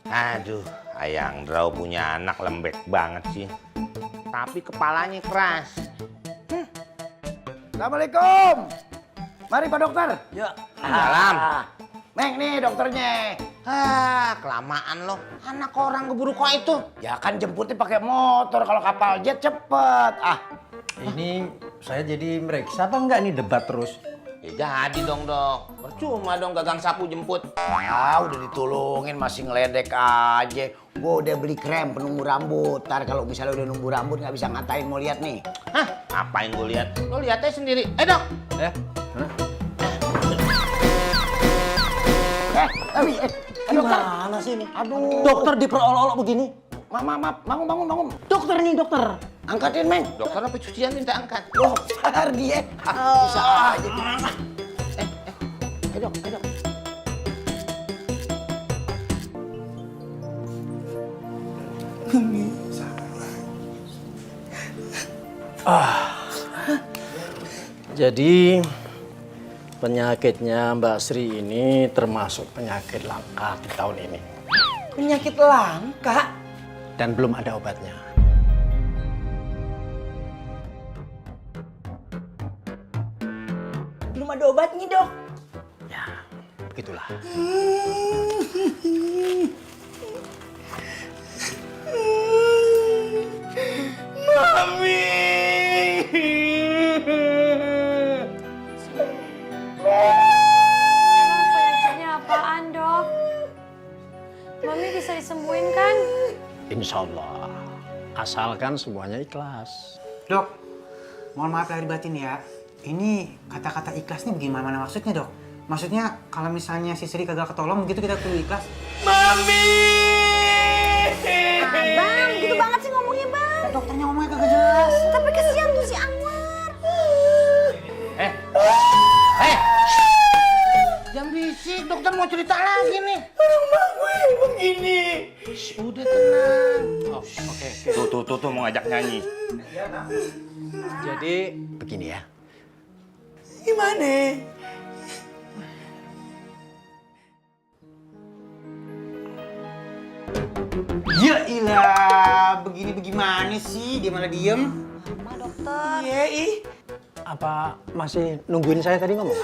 Aduh, Ayang Draw punya anak lembek banget sih. Tapi kepalanya keras. Assalamualaikum. Mari Pak Dokter. Ya. Salam. Meng nih dokternya. Kelamaan loh. Anak orang keburu kok itu. Ya kan jemputnya pakai motor, kalau kapal jet cepet. Ini saya jadi meriksa apa enggak nih debat terus? Ya jadi dong dok. Percuma dong gagang sapu jemput. Udah ditolongin masih ngeledek aja. Gua udah beli krem penumbuh rambut. Ntar kalau misalnya udah numbuh rambut nggak bisa ngatain mau lihat nih. Hah? Ngapain gue lihat? Lo lihatnya sendiri. Dok. Dokter. Gimana sih ini? Aduh. Dokter diperolok-olok begini. Maaf, bangun. Dokter nih dokter. Angkatin, Meng. Dokter apa cucian minta angkat? Dokter dia. Bisa aja. Ayo, dok. Jadi penyakitnya Mbak Sri ini termasuk penyakit langka di tahun ini. Penyakit langka? Dan belum ada obatnya. Belum ada obatnya, Dok. Ya, begitulah. Emang penyakitnya apaan, Dok? Mami bisa disembuhin kan? Insya Allah. Asalkan semuanya ikhlas. Dok, mohon maaf lahir batin ya. Ini kata-kata ikhlas nih bagaimana maksudnya, Dok? Maksudnya kalau misalnya si Sri kagak ketolong gitu kita perlu ikhlas? Bang, gitu banget sih ngomongnya, Bang. Dokternya ngomongnya kagak jelas. Tapi kesian tuh si Anwar. Jangan berisik, dokter mau cerita lagi nih. Rumah gue begini. Udah tenang. Oke. Tuh mau ngajak nyanyi. Jadi begini ya. Gimana? Ya ilah, begini bagaimana sih? Dia malah diem. Ma, dokter. Iya, ih. Apa masih nungguin saya tadi ngomong?